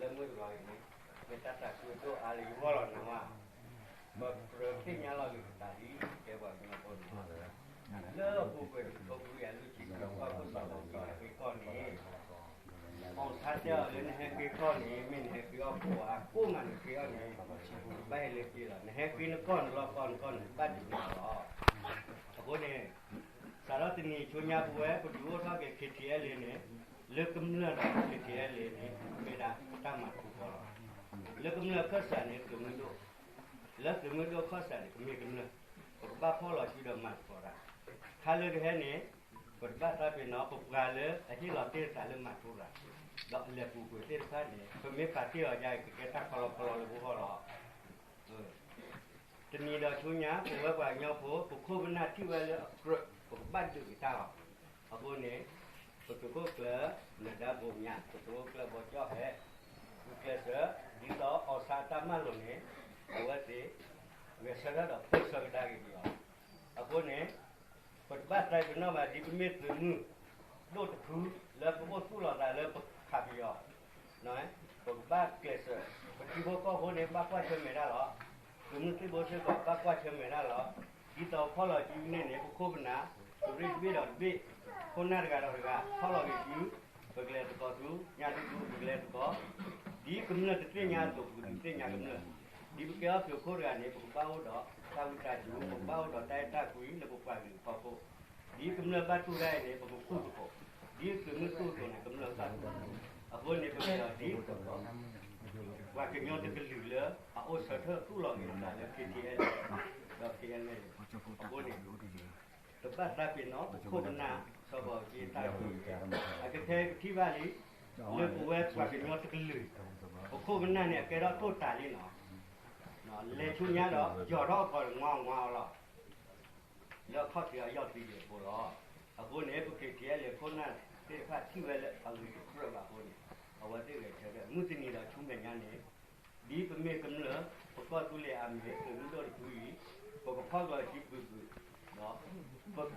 လၢမုၢ်တဂီၤအံၤန့ၣ် မ့ၢ်တၢ်သးခုဒိၣ်အါလၢယဂီၢ်လီၤနၤဝဲ, ပကြၢးသ့ၣ်ညါလီၤက့ၤပသးလံ ကဲပှၤကညီဖိန့ၣ်, လၢအပူၤကွံာ်တကထိခွံကယၤလွံၢ်ဆံခံ ကီၢ်ခိၣ်စီၤဘၣ်ကီၢ်န့ၣ် ဟဲဃ့ကီၢ်န့ၣ် အီၣ်ဆါတဲအီၤလၢနဟဲဃ့ကီၢ်န့ၣ် မ့ၢ်နဟဲဃ့အီၣ်ကိးဧါ, ကိးမးနဃ့အီၣ်န့ၣ် ဘၣ်ဟဲလၢက့ၤလီၤ, နဟဲဃ့နကီၢ်နလီၢ်ကီၢ်နကီၢ်န့ၣ် ဘၣ်ဒုးနၤလီၤ. အဃိန့ၣ် စးထီၣ်တနံၤဆူညါပဝဲ ပဒုးအိၣ်ထီၣ်က့ၤ K T L A န့ၣ်, လၢကမျၢၢ်ဒီး K T L A န့ၣ် မ့ၢ်ဒၣ်တၢ်မၤထူကီၢ်လီၤ. လၢကမျၢၢ်ခၢၣ်စးန့ၣ် သုးမုၢ်ဒိၣ်, လၢသုးမုၢ်ဒိၣ်ခၢၣ်စးန့ၣ် ကမ့ၢ်ကမျၢၢ်, ပကဘၣ်ဖီၣ်လီၤစုဒီးမၤသကိးတၢ်, ခါလၢကဟဲန့ၣ် ပတဘၣ်သးပ့ၤနီၣ် ပပှၤလၢအဟ့ၣ်လီၤတ့ၢ်သးလၢမၤထူရၤ ဒီးအလဲၤပူၤကွံာ်သ့ၣ်တဖၣ်န့ၣ် ပမ့ၢ်ပာ်တ့ၢ်အီၤယါအံၤ ကကဲတၢ်ကလီကလီလၢပဂီၢ်လီၤ. တနံၤဒီးဆူညါ ပဝဲပှၤကညီဖိ ပခိၣ်ပနၢ်ထံၣ်ဝဲလၢအကြၢး ပကဘၣ်ဒုးက့ၤတၢ်လီၤ. အဃိန့ၣ် ပသုးခိၣ်ကျၢၢ် နဒါဘိညါ ပသုးခိၣ်ကျၢၢ်ဘီကၠီၣ်ဟဲ ဂုာ်ကျဲးစၢး ဒ်သိးအီၣ်ဆါတၢ်မၤလိာ်န့ၣ် အဝဲသ့ၣ် ဂဲၤဆၢထၢၣ်ဒီးပၢၢ်ဆၢကဒါက့ၤပယီၤ. အဃိန့ၣ် ပတဘၣ်သးပ့ၤနီၣ်ဘၣ် ဒ်ပမ့ၢ်သုးမုၢ်ဒိၣ်တဖု လၢပအိၣ်သူၣ်လီၤသးလၢပခးပယီၤ ပကဘၣ်ကျဲးစၢး, ပထံဖိကီၢ်ဖိန့ၣ် ဘၣ်ကွၢ်ဆၢၣ်မဲာ်တၢ်လီၤ. သုးမုၢ်သံၣ်ဘိစ့ၢ်ကီး ဘၣ်ကွၢ်ဆၢၣ်မဲာ်တၢ်လီၤ. ဒ်သိးဖီၣ်လီၤစုန့ၣ်န့ၣ် ပခိၣ်ပနၢ် သုးရ့ၣ်တဘ့ၣ်ဒီးတဘ့ၣ် ခိၣ်နၢ်တဂၤဒီးတဂၤ ဖီၣ်လီၤက့ၤစု ပကလဲၤသကိးသူ ညါဒူဒူ ပကလဲၤသကိး ဒ်ကမျၢၢ်တသ့ၣ်ညါအသိး ပကဒုးသ့ၣ်ညါကမျၢၢ်, ဒ်ပကဲထီၣ်သုးခိၣ်တဂၤန့ၣ် ပကဘၣ်အိၣ်ဒီးတၢ်ဝံသးစူၤ ပကဘၣ်အိၣ်ဒီးတၢ်အဲၣ်တၢ်ကွံလၢပပှၤကလုာ်အဖီခိၣ်, ဒ်ကမျၢၢ်ဘၣ်တူၢ်တၢ်အံၤန့ၣ် ပကတူၢ်သကိး, ဒ်သုးမုၢ်တူၢ်အသိးန့ၣ် ကမျၢၢ်ဘၣ်တူၢ်သကိး, အဃိန့ၣ် ပကလဲၤအီၤဒ်သိး ပှၤကညီတကလုာ်လၢအအိၣ်ဆၢထၢၣ်သူၣ်လီၤက့ၤအသးလၢ K T L A ဒီး K N L A အဃိန့ၣ် တဘၣ်သးပ့ၤနီၣ် ပခိၣ်ပနၢ် စီၤဘၣ်အူကၠံတၢ်ဂ့ၢ် အကဖဲကထံၣ်ဘၣ်လံ လၢပဝဲပှၤကညီတကလုာ် ပခိၣ်ပနၢ်န့ၣ် အကဲထီၣ်တိၢ်တၤလံနီၤ, လဲၤဆူညါဒီး ယီၤထီၣ်အကီၢ်န့ၣ် ငီငီလီၤ. လၢအခီၣ်ထံးအယီၢ်သံက့ၤအဃိလီၤ. အဃိန့ၣ် ပ K T L A ခိၣ်နၢ်သ့ၣ်တဖၣ်ထံၣ်ဝဲလၢအဂ့ၤတကြၢးဘၣ်အဃိန့ၣ် အဝဲသ့ၣ်ဂဲၤဆၢထၢၣ် မုၢ်တနံၤဒီးဆူမဲာ်ညါန့ၣ် ဒ်ပမ့ၢ်ကမျၢၢ် ပကီၢ်သူလ့ၤအမ့ၢ် သုးမုၢ်ဒိၣ်တဖုအံၤ ပကဖီၣ်လီၤစုပူၤ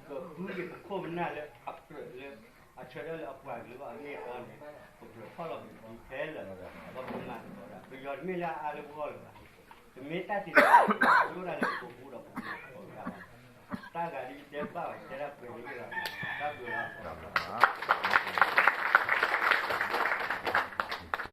ပူၤ ဒီး ပကဃုက့ၤပခိၣ်ပနၢ်လၢအကြၢးလၢ အဆၢထၢၣ်လၢအပှၤကလုာ်အဂီၢ်န့ၣ်အဃိန့ၣ် ပကြၢးဖီၣ်လီၤက့ၤပှၤခဲလၢာ် ဒီးပမၤသကိးတၢ် ပယီၤတမ့ၢ်လၢအအါလၢပဂီၢ်လၢၤဘၣ်. တမ့ၢ်တၢ်တံာ်တာ် ဒိၣ်ဒၣ်လၢပကဃုဒီးပကမၤသကိးတၢ်ဘၣ်. တၢ်ဂၤဒ်ယတဲဘၣ်ဘၣ် ယတဲဒၣ်ပှဲၤန့ၣ်လီၤ. တၢ်ဘျုးလီၤ.